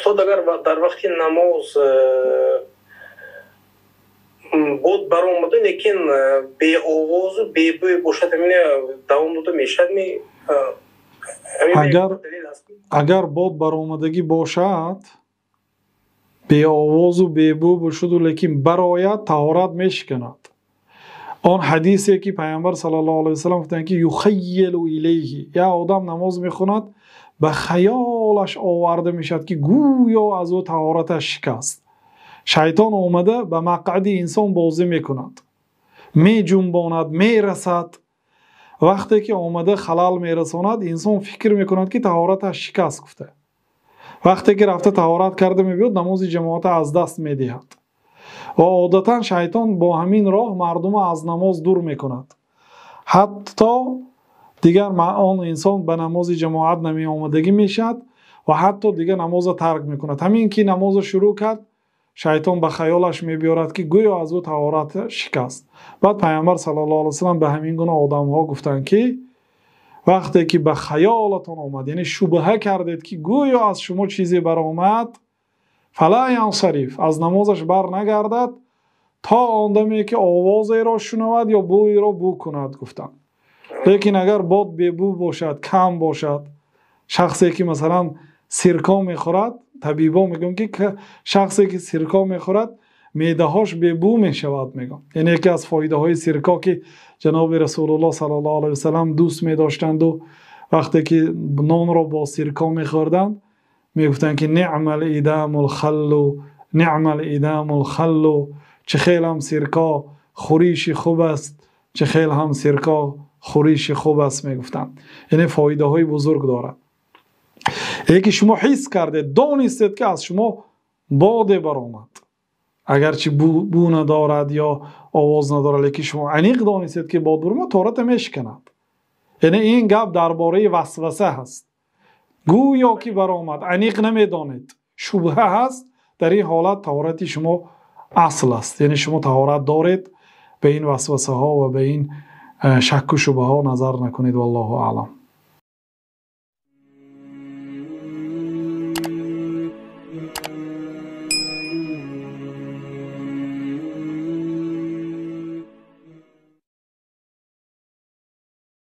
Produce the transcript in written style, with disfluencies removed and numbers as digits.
Устод, агар дар вақти намоз бод баромада, лекин беовозу бебӯй бошад, ҳамина давом дода мешавад ми? Агар бод баромадагӣ бошад, беовозу бебӯ бошаду, лекин барояд, таҳорат мешиканад. Он ҳадисе ки Пайғамбар саллаллоҳу алайҳи васаллам гуфтанд, ки юхайялу илайҳи, як одам намоз мехонад, ба хаёлаш оварда мешавад, ки гӯё аз ӯ таҳораташ шикаст. Шайтон омада ба мақъади инсон бозӣ мекунад, меҷунбонад, мерасад. Вақте ки омада халал мерасонад, инсон фикр мекунад, ки таҳораташ шикаст гуфта. Вақте ки рафта таҳорат карда мебиёд, намози ҷамоата аз даст медиҳад. Ва одатан шайтон бо ҳамин роҳ мардумро аз намоз дур мекунад. Ҳатто дигар он инсон ба намози ҷамоат намеомадагӣ мешавад ва ҳатто дигар намозро тарк мекунад. Ҳамин ки намозро шурӯъ кард, шайтон ба хаёлаш мебиёрад, ки гӯё аз ӯ таҳорат шикаст. Баъд Пайғамбар саллаллоҳу алайҳи васаллам ба ҳамин гуна одамҳо гуфтанд, ки вақте ки ба хаёлатон омад, яъне шубҳа кардед, ки гӯё аз шумо чизе баромад, фала янсариф, аз намозаш бар нагардад то он даме ки овозеро шунавад ё бӯйро бӯ кунад, гуфтанд. Лекин агар бод бебӯ бошад, кам бошад, шахсе ки масалан сирко мехӯрад, табибо мегӯянд, ки шахсе ки сирко мехӯрад, меъдаҳош бебӯ мешавад, мегӯянд. Яъне яке аз фоидаҳои сирко, ки ҷаноби Расулуллоҳ саллаллоҳу алайҳи васаллам дӯст медоштанду, вақте ки нонро бо сирко мехӯрданд, мегуфтанд, ки неъмал идамул халлу, неъмал идамул халлу, чӣ хел ҳам сирко хӯриши хуб аст, чӣ хел ҳам сирко хӯриши хуб аст, мегуфтанд. Яъне фоидаҳои бузург дорад. Яке шумо ҳис кардед, донистед, ки аз шумо боде баромад, агарчи бӯ надорад ё овоз надорад, лекин шумо аниқ донистед, ки бод баромад, таҳорат мешиканад. Яъне ин гап дар бораи васваса ҳаст. Гӯё ки баромад, аниқ намедонед, шубҳа ҳаст, дар ин ҳолат таҳорати шумо асл аст. Яъне шумо таҳорат доред, ба ин васвасаҳо ва ба ин шакку шубҳаҳо назар накунед. Валлоҳу аълам.